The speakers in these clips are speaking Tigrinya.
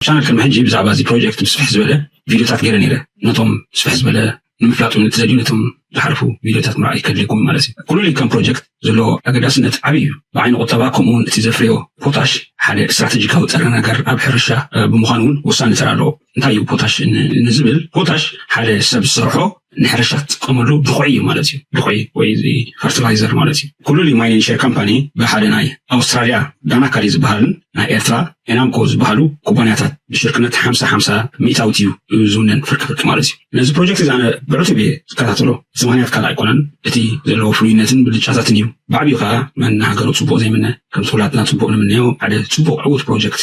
ቻነል ቅድሚ ሕጂ ብዛዕባ እዚ ፕሮጀክት ብስፍሕ ዝበለ ቪድዮታት ገይረ ነይረ። ነቶም ስፍሕ ዝበለ ንምፍላጥ እውን እትደልዩ ነቶም ዝሓለፉ ቪድዮታት ምርኣይ ከድልየኩም ማለት እዩ። ኩሉሊ ከም ፕሮጀክት ዘለዎ ኣገዳስነት ዓብዪ እዩ። ብዓይኒ ቁጠባ ከምኡ እውን እቲ ዘፍርዮ ፖታሽ ሓደ ስትራቴጂካዊ ጥረ ነገር ኣብ ሕርሻ ብምዃኑ እውን ወሳኒ ተራ ኣለዎ። እንታይ እዩ ፖታሽ ንዝብል፣ ፖታሽ ሓደ ሰብ ዝሰርሖ ንሕርሻ ትጥቀመሉ ድኹዒ እዩ ማለት እዩ። ድኹዒ ወይ ፈርቲላይዘር ማለት እዩ። ኩሉሊ ማይኒንግ ሼር ካምፓኒ ብሓደ ናይ ኣውስትራልያ ዳናካሊ ዝበሃልን ናይ ኤርትራ ኤናምኮ ዝበሃሉ ኩባንያታት ብሽርክነት ሓምሳ ሓምሳ ሚእታዊት እዩ ዝውነን ፍርቂ ፍርቂ ማለት እዩ። ነዚ ፕሮጀክት እዚ ኣነ ብዕቱብ እየ ዝከታተሎ። እዚ ምክንያት ካልእ ኣይኮነን፣ እቲ ዘለዎ ፍሉይነትን ብልጫታትን እዩ። ብዓብዩ ከዓ መን ንሃገሩ ፅቡቅ ዘይምነ፣ ከም ተወላድና ፅቡቅ ንምነዮ ሓደ ፅቡቅ ዕዉት ፕሮጀክት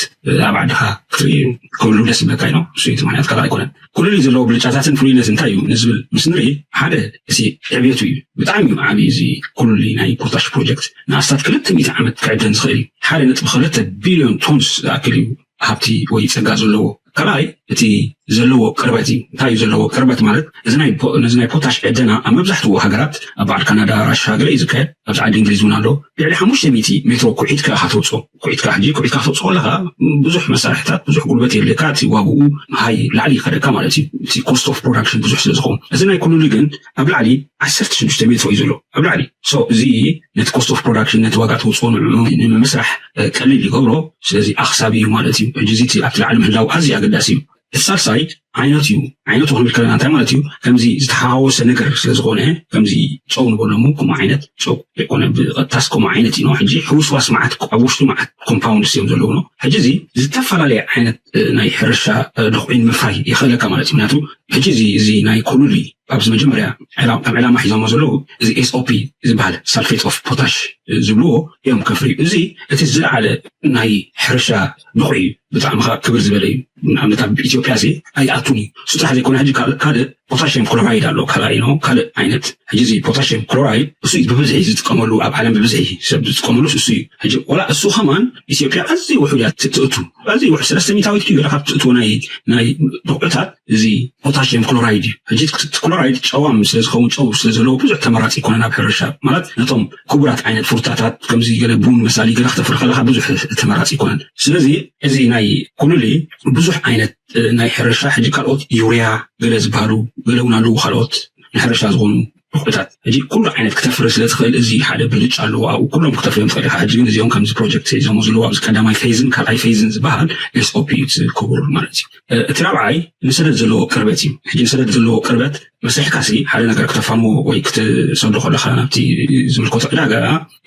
ኣብ ዓድኻ ክትርኢ ክህሉ ደስ ይብለካ ኢኖ። እሱ እቲ ምክንያት ካልእ ኣይኮነን። ኩሉሊ ዘለዎ ብልጫታትን ፍሉይነት እንታይ እዩ ንዝብል ምስ ንርኢ፣ ሓደ እቲ ዕብየቱ እዩ። ብጣዕሚ እዩ ዓብዪ እዚ ኩሉሊ ናይ ፖታሽ ፕሮጀክት። ንኣስታት ክልተ ሚእቲ ዓመት ክዕደን ዝኽእል እዩ። ሓደ ነጥቢ ክልተ ቢልዮን ቶንስ ዝኣክል እዩ ሃብቲ ወይ ጸጋ ዘለዎ። ካልኣይ እቲ ዘለዎ ቅርበት እዩ። እንታይ እዩ ዘለዎ ቅርበት ማለት? እዚ ናይ ፖ- ነዚ ናይ ፖታሽ ዕደና ኣብ መብዛሕትኡ ሃገራት፣ ኣብ በዓል ካናዳ፣ ራሻ ገለ እዩ ዝካየድ። ኣብዚ ዓዲ እንግሊዝ እውን ኣሎ። ልዕሊ ሓሙሽተ ሚእቲ ሜትሮ ኩዒትካ ኢኻ ተውፅኦ። ኩዒትካ ሕጂ ኩዒትካ ተውፅኦ ኣለኻ፣ ብዙሕ መሳርሕታት፣ ብዙሕ ጉልበት የድልየካ። እቲ ዋግኡ ሃይ ላዕሊ ይኸደካ ማለት እዩ። እቲ ኮስት ኦፍ ፕሮዳክሽን ብዙሕ ስለ ዝኸውን፣ እዚ ናይ ኩሉሊ ግን ኣብ ላዕሊ ዓሰርተ ሽዱሽተ ሜትሮ እዩ ዘሎ፣ ኣብ ላዕሊ። ሶ እዚ ነቲ ኮስት ኦፍ ፕሮዳክሽን፣ ነቲ ዋጋ ተውፅኦ ንዕኡ ንምስራሕ ቀሊል ይገብሮ። ስለዚ ኣኽሳቢ እዩ ማለት እዩ። ሕጂ እዚ እቲ ኣብቲ ላዕሊ ምህላው ኣዝዩ ኣገዳሲ እዩ። እቲ ሳልሳይ ዓይነት እዩ። ዓይነቱ ክንብል ከለና እንታይ ማለት እዩ? ከምዚ ዝተሓዋወሰ ነገር ስለ ዝኾነ፣ ከምዚ ጨው ንበሎ እሞ፣ ከምኡ ዓይነት ጨው ዘይኮነ፣ ብቐጥታስ ከምኡ ዓይነት እዩ። ሕጂ ሕውስዋስ መዓት፣ ኣብ ውሽጡ መዓት ኮምፓውንድስ እዮም ዘለዉ። ሕጂ እዚ ዝተፈላለየ ዓይነት ናይ ሕርሻ ድኹዒ ንምፍራይ የኽእለካ ማለት እዩ። ምክንያቱ ሕጂ እዚ እዚ ናይ ኮሉሊ ኣብዚ መጀመርያ ዕላ- ከም ዕላማ ሒዞሞ ዘለዉ፣ እዚ ኤስኦፒ ዝበሃል ሳልፌት ኦፍ ፖታሽ ዝብልዎ እዮም ከፍርዩ። እዚ እቲ ዝለዓለ ናይ ሕርሻ ድኹዒ እዩ። ብጣዕሚ ከዓ ክብር ዝበለ እዩ። ንኣብነት ኣብ ኢትዮጵያ እዚ ኣይኣቱን እዩ። እሱ ጥራሕ ዘይኮነ ሕጂ ካል- ካልእ ፖታሽየም ክሎራይድ ኣሎ፣ ካልኣይ ነው ካልእ ዓይነት። ሕጂ እዚ ፖታሽየም ክሎራይድ እሱ እዩ ብብዝሒ ዝጥቀመሉ፣ ኣብ ዓለም ብብዝሒ ሰብ ዝጥቀመሉ እሱ እዩ። ሕጂ ወላ እሱ ከማን ኢትዮጵያ ኣዝዩ ውሑድ እያ ትእቱ፣ ኣዝዩ ውሑድ፣ ሰለስተ ሚእታዊት እዩ ገለ ካብ ትእትዎ ናይ ናይ ድኹዕታት እዚ ፖታሽየም ክሎራይድ እዩ። ሕጂ እቲ ክሎራይድ ጨዋም ስለ ዝኸውን፣ ጨው ስለ ዘለዎ ብዙሕ ተመራፂ ይኮነን ኣብ ሕርሻ። ማለት ነቶም ክቡራት ዓይነት ፍሩታታት ከምዚ ገለ ቡን መሳሊ ገለ ክተፍሪ ከለካ ብዙሕ ተመራፂ ይኮነን። ስለዚ እዚ ናይ ኩሉሊ ብዙሕ ዓይነት ናይ ሕርሻ ሕጂ ካልኦት ዩርያ ገለ ዝበሃሉ ገለ እውን ኣለዉ ካልኦት ንሕርሻ ዝኾኑ ድኹዕታት። ሕጂ ኩሉ ዓይነት ክተፍሪ ስለ ትኽእል እዚ ሓደ ብልጫ ኣለዎ ኣብኡ። ኩሎም ክተፍርዮም ትኽእል ኢኻ። ሕጂ ግን እዚኦም ከምዚ ፕሮጀክት ሒዞሞ ዘለዉ ኣብዚ ቀዳማይ ፌዝን ካልኣይ ፌዝን ዝበሃል ኤስኦፒ እዩ እቲ ክቡር ማለት እዩ። እቲ ራብዓይ ንሰደድ ዘለዎ ቅርበት እዩ። ሕጂ ንሰደድ ዘለዎ ቅርበት መስርሕካ ሲ ሓደ ነገር ክተፋንዎ ወይ ክትሰዶ ከለኻ ናብቲ ዝምልከቶ ዕዳጋ፣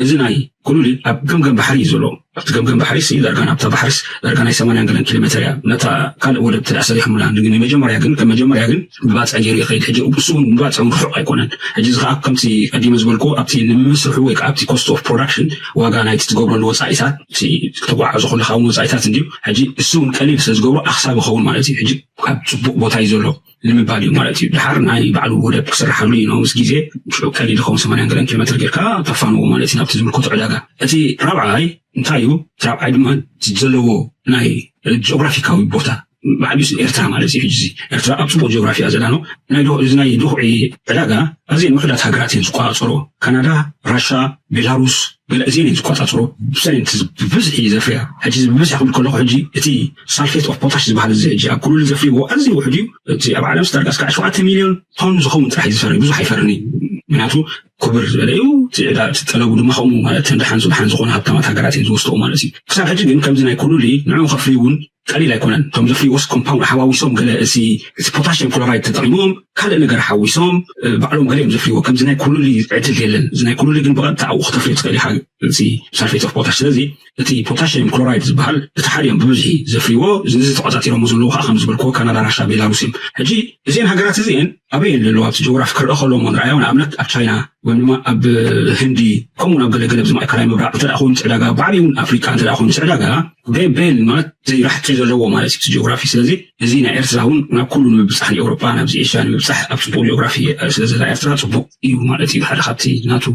እዚ ናይ ኩሉሊ ኣብ ገምገም ባሕሪ እዩ ዘሎ። ኣብቲ ገምገም ባሕሪ ሲ ዳርጋ ናብታ ባሕርስ ዳርጋ ናይ ሰማንያን ገለን ኪሎ ሜትር እያ። ነታ ካልእ ወደብ ተዳ ሰሪሖምላ ግን መጀመርያ ግን ከም መጀመርያ ግን ብባፅዕ ገይሩ ይኸይድ። ሕጂ እሱ እውን ብባፅዕ እውን ርሑቕ ኣይኮነን። ሕጂ እዚ ከዓ ከምቲ ቀዲመ ዝበልኩ ኣብቲ ንምስርሑ ወይ ከዓ ኣብቲ ኮስት ኦፍ ፕሮዳክሽን ዋጋ ናይቲ ትገብረሉ ወፃኢታት እቲ ክትጓዓዞ ከለካ እውን ወፃኢታት እንድዩ። ሕጂ እሱ እውን ቀሊል ስለ ዝገብሮ ኣኽሳብ ይኸውን ማለት እዩ። ሕጂ ኣብ ፅቡቅ ቦታ እዩ ዘሎ ንምባል እዩ ማለት እዩ። ድሓር ናይ ባዕሉ ወደብ ክስርሓሉ እዩ ነው ምስ ግዜ ሽዑ ቀሊል ይኸውን ሰማንያን ገለን ኪሎ ሜትር ጌርካ ተፋንዎ ማለት እዩ ናብቲ ዝምልከቶ ዕዳጋ። እቲ ራብዓይ እንታይ እዩ? እቲ ራብዓይ ድማ እቲ ዘለዎ ናይ ጂኦግራፊካዊ ቦታ ብዓብዩ ስ- ኤርትራ ማለት እዩ። ሕጂ እዚ ኤርትራ ኣብ ፅቡቅ ጂኦግራፊ እያ ዘላ ነው። ናይ ድኹ- እዚ ናይ ድኹዒ ዕዳጋ ኣዝየን ውሑዳት ሃገራት እየን ዝቆፃፀሮ። ካናዳ፣ ራሻ፣ ቤላሩስ ገለ እዚአን እየን ዝቆፃፀሮ። ብሰን እየን ብብዝሒ ዘፍርያ። ሕጂ እዚ ብብዝሒ ክብል ከለኹ ሕጂ እቲ ሳልፌት ኦፍ ፖታሽ ዝበሃል እዚ ሕጂ ኣብ ኩሉሊ ዘፍርይዎ ኣዝዩ ውሑድ እዩ። እቲ ኣብ ዓለም ስታርጋስ ከዓ ሸውዓተ ሚልዮን ቶን ዝኸውን ጥራሕ እዩ ዝፈሪ፣ ብዙሕ ኣይፈርን እዩ። ምክንያቱ ክብር ዝበለ እዩ። እቲ ዕዳ እቲ ጠለቡ ድማ ከምኡ ማለት እንደ ሓንሱ ደሓን ዝኾነ ሃብታማት ሃገራት እየን ዝወስድኦ ማለት እዩ። ክሳብ ሕጂ ግን ከምዚ ናይ ኩሉሊ ንዕኡ ከፍሪ እውን ቀሊል ኣይኮነን። እቶም ዘፍርይዎስ ኮምፓውንድ ሓዋዊሶም ገለ እቲ እቲ ፖታሽየም ክሎራይድ ተጠቂሞም ካልእ ነገር ሓዊሶም እ፣ ባዕሎም ገለ እዮም ዘፍርይዎ። ከምዚ ናይ ኩሉሊ ዕድል የለን። እዚ ናይ ኩሉሊ ግን ብቐጥታ ኣብኡ ክተፍርዮ ትኽእል ኢኻ። እዚ ሳልፌት ኦፍ ፖታሽ ስለዚ እቲ ፖታሽየም ክሎራይድ ዝበሃል እቲ ሓደ እዮም ብብዝሒ ዘፍርይዎ። እዚ ተቆፃፂሮሞ ዘለዉ ከዓ ከም ዝበልክዎ ካናዳ፣ ራሻ፣ ቤላሩስ እዮም። ሕጂ እዚአን ሃገራት እዚአን ኣበይ እየን ዘለዋ ኣብቲ ጂኦግራፊ ክረአ ከሎ እሞ ንርኣዮ። ንኣብነት ኣብ ቻይና ወይ ድማ ኣብ ህንዲ ከምኡ ናብ ገለገለ ኣብዚ ማእከላይ ምብራቕ እንተ ደኣ ኮይኑ እቲ ዕዳጋ ብዓብዩ እውን ኣፍሪቃ እንተ ደኣ ኮይኑ እቲ ዕዳጋ ቤን ቤን ማለት ዘይራሕቲ ዘለዎ ማለት እዩ እቲ ጂኦግራፊ። ስለዚ እዚ ናይ ኤርትራ እውን ናብ ኩሉ ንምብጻሕ ንኤውሮጳ ናብዚ ኤሽያ ንምብጻሕ ኣብ ጽቡቕ ጂኦግራፊ ስለ ዘላ ኤርትራ ጽቡቕ እዩ ማለት እዩ። ሓደ ካብቲ ናቱ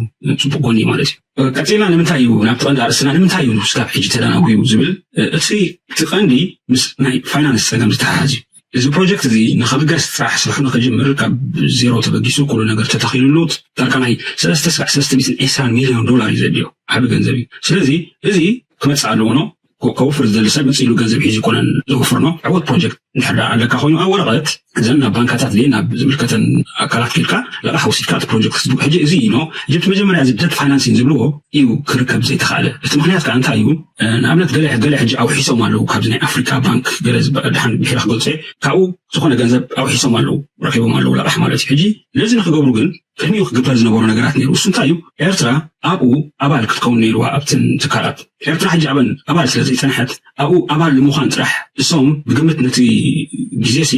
ጽቡቕ ጎኒ ማለት እዩ። ቀጺልና ንምንታይ እዩ ናብቲ ቀንዲ ኣርእስትና ንምንታይ እዩ ስጋብ ሕጂ ተደናጉዩ ዝብል እቲ እቲ ቀንዲ ምስ ናይ ፋይናንስ ጸገም ዝተሓሓዝ እዩ። እዚ ፕሮጀክት እዚ ንኽብገስ ጥራሕ ስርሑ ንኽጅምር ካብ ዜሮ ተበጊሱ ኩሉ ነገር ተተኺሉሉ ዳርጋ ናይ ሰለስተ ስጋዕ ሰለስተ ሚእትን ዕስራን ሚልዮን ዶላር እዩ ዘድልዮ። ዓቢ ገንዘብ እዩ። ስለዚ እዚ ክመጽእ ኣለዎ ነው። ከውፍር ዝደሊ ሰብ መፂሉ ገንዘብ ሒዙ ይኮነን ዘውፍር ነው። ዕወት ፕሮጀክት እንድሕር ኣለካ ኮይኑ ኣብ ወረቐት እዘን ናብ ባንካታት ድ ናብ ዝምልከተን ኣካላት ኬድካ ለቃሕ ወሲድካ እቲ ፕሮጀክት ክትዝቡ ሕጂ እዚ እዩ ነው። ሕጂ እቲ መጀመርያ እዚ ደት ፋይናንሲንግ ዝብልዎ እዩ ክርከብ ዘይተኻእለ። እቲ ምክንያት ከዓ እንታይ እዩ? ንኣብነት ገለ ገለ ሕጂ ኣውሒሶም ኣለዉ ካብዚ ናይ ኣፍሪካ ባንክ ገለ ደሓን ብሒራ ክገልፀ ካብኡ ዝኾነ ገንዘብ ኣውሒሶም ኣለዉ ረኪቦም ኣለዉ ለቃሕ ማለት እዩ። ሕጂ ነዚ ንክገብሩ ግን ቅድሚኡ ክግበር ዝነበሩ ነገራት ነይሩ። እሱ እንታይ እዩ? ኤርትራ ኣብኡ ኣባል ክትከውን ነይርዋ ኣብትን ትካላት። ኤርትራ ሕጂ ኣበን ኣባል ስለ ዘይጸንሐት ኣብኡ ኣባል ንምዃን ጥራሕ እሶም ብግምት ነቲ ግዜ ሲ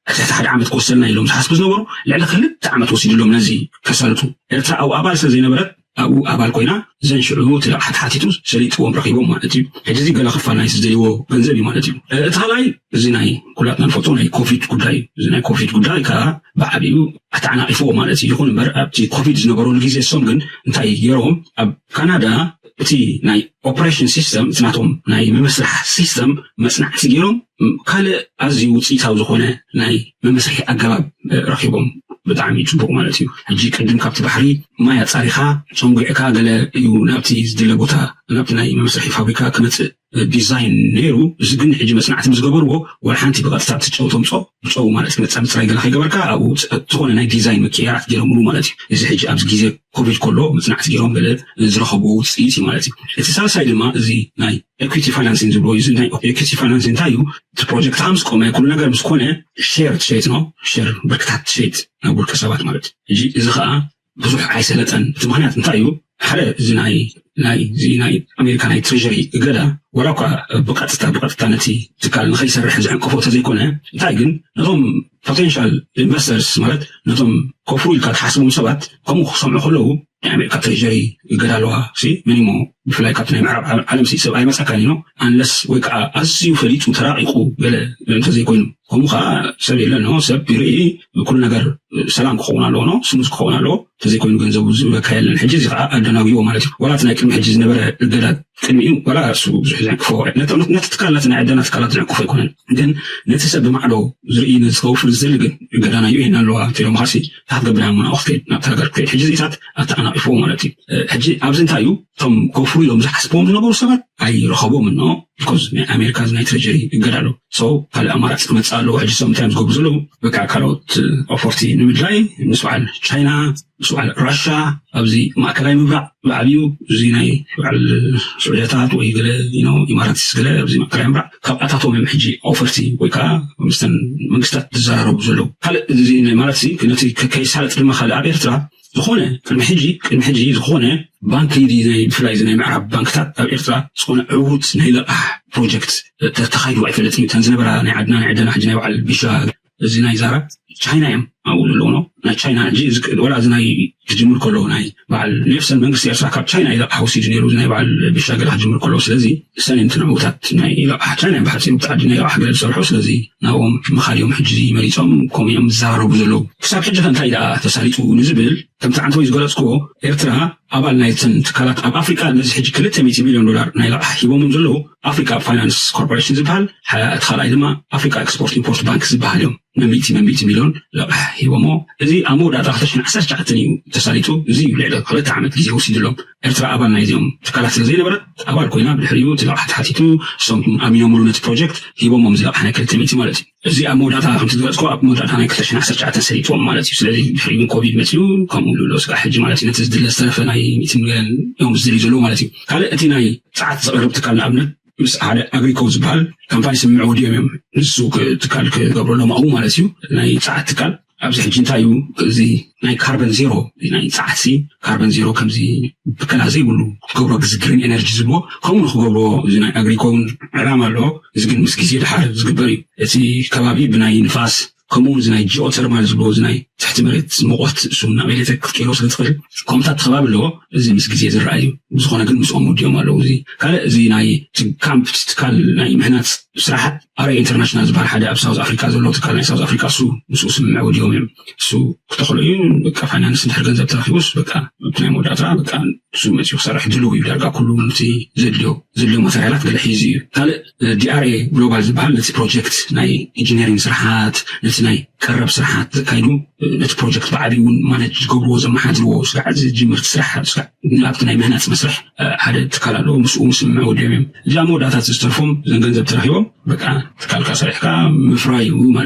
ትሕቲ ሓደ ዓመት ክወሰልና ኢሎም ዝሓስቡ ዝነበሩ ልዕሊ ክልተ ዓመት ወሲድሎም ነዚ ከሳልጡ። ኤርትራ ኣብኡ ኣባል ስለ ዘይነበረት ኣብኡ ኣባል ኮይና ዘን ሽዑ እቲ ለቕሓ ተሓቲቱ ሰሊጥዎም ረኺቦም ማለት እዩ። ሕጂ እዚ ገለ ክፋል ናይ ዝደልይዎ ገንዘብ እዩ ማለት እዩ። እቲ ካልኣይ እዚ ናይ ኩላትና ንፈልጦ ናይ ኮቪድ ጉዳይ እዩ። እዚ ናይ ኮቪድ ጉዳይ ከዓ ብዓብኡ ኣተዓናቒፍዎ ማለት እዩ። ይኹን እምበር ኣብቲ ኮቪድ ዝነበረሉ ግዜ እሶም ግን እንታይ ገይሮም ኣብ ካናዳ እቲ ናይ ኦፕሬሽን ሲስተም እቲ ናቶም ናይ ምምስራሕ ሲስተም መፅናዕቲ ገይሮም ካልእ ኣዝዩ ውፅኢታዊ ዝኾነ ናይ መመስርሒ ኣገባብ ረኪቦም ብጣዕሚ ፅቡቅ ማለት እዩ። ሕጂ ቅድም ካብቲ ባሕሪ ማይ ኣፃሪኻ ጨንጉዕካ ገለ እዩ ናብቲ ዝድለ ቦታ ናብቲ ናይ መመስርሒ ፋብሪካ ክመፅእ ዲዛይን ነይሩ። እዚ ግን ሕጂ መፅናዕቲ ዝገበርዎ ወላ ሓንቲ ብቐጥታ ትጨው ተምፆ ብጨው ማለት መፃ ምፅራይ ገለ ከይገበርካ ኣብኡ ዝኾነ ናይ ዲዛይን ምክያራት ገይሮምሉ ማለት እዩ። እዚ ሕጂ ኣብዚ ግዜ ኮቪድ ከሎ መፅናዕቲ ገይሮም ገለ ዝረኸብዎ ውፅኢት እዩ ማለት እዩ። እቲ ሳልሳይ ድማ እዚ ናይ ኤኩቲ ፋይናንሲንግ ዝብሎ እዩ። ናይ ኤኩቲ ፋይናንሲንግ እንታይ እዩ? እቲ ፕሮጀክት ምስ ቆመ ኩሉ ነገር ምስ ኮነ ሼር ትሸይጥ ነው። ሼር ብርክታት ትሸይጥ ናብ ውልቀ ሰባት ማለት እዩ። ሕጂ እዚ ከዓ ብዙሕ ኣይሰለጠን። እቲ ምክንያት እንታይ እዩ? ሓደ እዚ ናይ ናይ እዚ ናይ ኣሜሪካ ናይ ትሬሪ እገዳ ወላ እኳ ብቀጥታ ብቀጥታ ነቲ ትካል ንከይሰርሕ ዝዕንቅፎ ተዘይኮነ እንታይ ግን ነቶም ፖቴንሻል ኢንቨስተርስ ማለት ነቶም ከፍሩ ኢልካ ትሓስቦም ሰባት ከምኡ ክሰምዑ ከለዉ ናይ ኣሜሪካ ትሬሪ እገዳ ኣለዋ ሲ ምኒሞ ብፍላይ ካብቲ ናይ ምዕራብ ዓለም ሲ ሰብ ኣይመፀካን እዩ። ኣንለስ ወይ ከዓ ኣዝዩ ፈሊጡ ተራቂቁ ገለ እንተዘይኮይኑ ከምኡ ከዓ ሰብ የለን። ሰብ ይርኢ ኩሉ ነገር ሰላም ክኸውን ኣለዎ ነው ስሙዝ ክኸውን ኣለዎ። ተዘይኮይኑ ገንዘቡ ዝብለካ የለን። ሕጂ እዚ ከዓ ኣደናጉዎ ማለት እዩ። ዋላ እቲ ናይ ቅድሚ ሕጂ ዝነበረ እገዳ ቅድሚኡ ዋላ እሱ ብዙሕ ዘዕቅፎ ነቲ ትካላት ናይ ዕደና ትካላት ዘዕቅፎ ኣይኮነን። ግን ነቲ ሰብ ብማዕዶ ዝርኢ ነዚ ከውፍር ዝደሊ ግን እገዳና ዩ ይህን ኣለዋ ኢሎም ካሲ ታክት ገብዳ ሞ ናብኡ ክትከይድ ናብቲ ሃገር ክትከይድ ሕጂ እዚታት ኣተዓናቂፍዎ ማለት እዩ። ሕጂ ኣብዚ እንታይ እዩ እቶም ከውፍሩ ኢሎም ዝሓስብዎም ዝነበሩ ሰባት ኣይረኸቦም ኖ ቢኮዝ ናይ ኣሜሪካ ናይ ትሬጀሪ እገዳ ኣሎ። ካልእ ኣማራፂ ክመፅእ ኣለዎ። ሕጂ ሰምታይም ዝገብሩ ዘለዉ በቃ ካልኦት ኦፖርቲ ንምድላይ ምስ በዓል ቻይና ምስ በዓል ራሻ ኣብዚ ማእከላይ ምብራዕ ብዓብዩ እዚ ናይ በዓል ስዑድያታት ወይ ገለ ኢማራትስ ገለ ኣብዚ ማእከላይ ምብራዕ ካብ ኣታቶም እዮም ሕጂ ኦፈርቲ ወይ ከዓ ምስተን መንግስታት ዝዘራረቡ ዘለዉ። ካልእ እዚ ናይ ማለት ነቲ ከይሳለጥ ድማ ካልእ ኣብ ኤርትራ ዝኾነ ቅድሚ ሕጂ ቅድሚ ሕጂ ዝኾነ ባንክ ናይ ብፍላይ ናይ ምዕራብ ባንክታት ኣብ ኤርትራ ዝኾነ ዕዉት ናይ ለቓሕ ፕሮጀክት ተኻይዱ ኣይፈልጥን እዩ። እተን ዝነበራ ናይ ዓድና ናይ ዕደና ሕጂ ናይ በዓል ቢሻ እዚ ናይ ዛራ ቻይና እዮም ኣብኡ ዘለዎ ነው ናይ ቻይና ሕጂ ወላ እዚ ናይ ክጅምር ከሎ ናይ በዓል ኔልሰን መንግስቲ ኤርትራ ካብ ቻይና እዩ ለቓሕ ወሲዱ ነይሩ ናይ በዓል ቢሻ ገለ ክጅምር ከሎ ስለዚ እሰን እንቲ ንዕዉታት ናይ ለቓሕ ቻይና እዮም ብሓፂሩ ብቲ ዓዲ ናይ ለቓሕ ገለ ዝሰርሑ ስለዚ ናብኦም ምኻድ እዮም ሕጂ መሪፆም ከምኡ እዮም ዝዘራረቡ ዘለዉ። ክሳብ ሕጂ ከ እንታይ ደኣ ተሳሊጡ ንዝብል ከምቲ ዓንተወይ ዝገለፅክዎ ኤርትራ ኣባል ናይተን ትካላት ኣብ ኣፍሪቃ ነዚ ሕጂ ክልተ ሚእቲ ሚልዮን ዶላር ናይ ለቓሕ ሂቦምም ዘለዉ ኣፍሪካ ፋይናንስ ኮርፖሬሽን ዝበሃል እቲ ካልኣይ ድማ ኣፍሪካ ኤክስፖርት ኢምፖርት ባንክ ዝበሃል እዮም። መሚእቲ መሚእቲ ሚልዮን ለቓሕ ሂቦሞ። እዚ ኣብ መወዳእታ ክልተ ሽሕን ዓሰርተ ትሽዓተን እዩ ተሳሊጡ። እዚ እዩ ልዕሊ ክልተ ዓመት ግዜ ወሲድሎም። ኤርትራ ኣባል ናይዚኦም ትካላት ስለ ዘይነበረት ኣባል ኮይና ብድሕሪኡ እቲ ለቓሕ ተሓቲቱ እሶም ኣሚኖምሉ ነቲ ፕሮጀክት ሂቦሞም እዚ ለቓሕ ናይ ክልተ ሚእቲ ማለት እዩ። እዚ ኣብ መወዳእታ ከምቲ ዝገለፅኮ ኣብ መወዳእታ ናይ ክልተ ሽሕን ዓሰርተ ትሽዓተን ሰሊጥዎም ማለት እዩ። ስለዚ ድሕሪ ግን ኮቪድ መፅኡ ከምኡ ልብሎ ስጋዕ ሕጂ ማለት እዩ ነቲ ዝድለ ዝተረፈ ናይ ሚእቲ ሚልዮን እዮም ዝደልዩ ዘለዉ ማለት እዩ። ካልእ እቲ ናይ ፀዓት ዘቕርብ ትካል ንኣብነት ምስ ሓደ ኣግሪኮ ዝበሃል ካምፓኒ ስምምዕ ወዲኦም እዮም ንሱ ትካል ክገብረሎም ኣብኡ ማለት እዩ ናይ ፀዓት ትካል ኣብዚ ሕጂ እንታይ እዩ እዚ ናይ ካርበን ዜሮ ናይ ፀዓትሲ ካርበን ዜሮ ከምዚ ብከላ ዘይብሉ ክገብሮ ብዚ ግሪን ኤነርጂ ዝብሎ ከምኡ ንክገብሮ እዚ ናይ ኣግሪኮ እውን ዕላማ ኣለዎ። እዚ ግን ምስ ግዜ ድሓር ዝግበር እዩ። እቲ ከባቢ ብናይ ንፋስ ከምኡ እዚ ናይ ጂኦተርማል ዝብሎ እዚ ናይ ትሕቲ መሬት ሙቐት እሱ ናብ ኤሌክትሪክ ክትቀይሮ ስለ ትኽእል ከምታት ከባቢ ኣለዎ። እዚ ምስ ግዜ ዝረኣይ እዩ። ብዝኾነ ግን ምስኦም ወዲኦም ኣለዉ። እዚ ካልእ እዚ ናይ ካምፕ ትካል ናይ ምህናፅ ስራሓት ኣረ ኢንተርናሽናል ዝበሃል ሓደ ኣብ ሳውዝ ኣፍሪካ ዘሎ ትካል ናይ ሳውዝ ኣፍሪካ እሱ ምስኡ ስምምዕ ወዲኦም እዮም። እሱ ክተኽሎ እዩ በቃ ፋይናንስ እንድሕር ገንዘብ ተረኪቡስ በቃ ኣብቲ ናይ መወዳእታ በቃ እሱ መፅኡ ክሰርሕ ድልው እዩ። ዳርጋ ኩሉ ነቲ ዘድልዮ ዘድልዮ ማተርያላት ገለ ሒዙ እዩ። ካልእ ዲኣርኤ ግሎባል ዝበሃል ነቲ ፕሮጀክት ናይ ኢንጂነሪንግ ስራሓት ነቲ ናይ ቀረብ ስራሓት ዘካይዱ ነቲ ፕሮጀክት ብዓብዩ እውን ማለት ዝገብርዎ ዘመሓድርዎ ስጋዕ ዝጅምር ስራሕ ስጋዕ ኣብቲ ናይ ምህናፅ መስርሕ ሓደ ትካል ኣለዎ። ምስኡ ምስምምዕ ወዲኦም እዮም። እዚኣ መወዳእታ እቲ ዝተርፎም ዘን ገንዘብ ተረኪቦም በቃ ትካልካ ሰሪሕካ ምፍራይ እዩ ማለት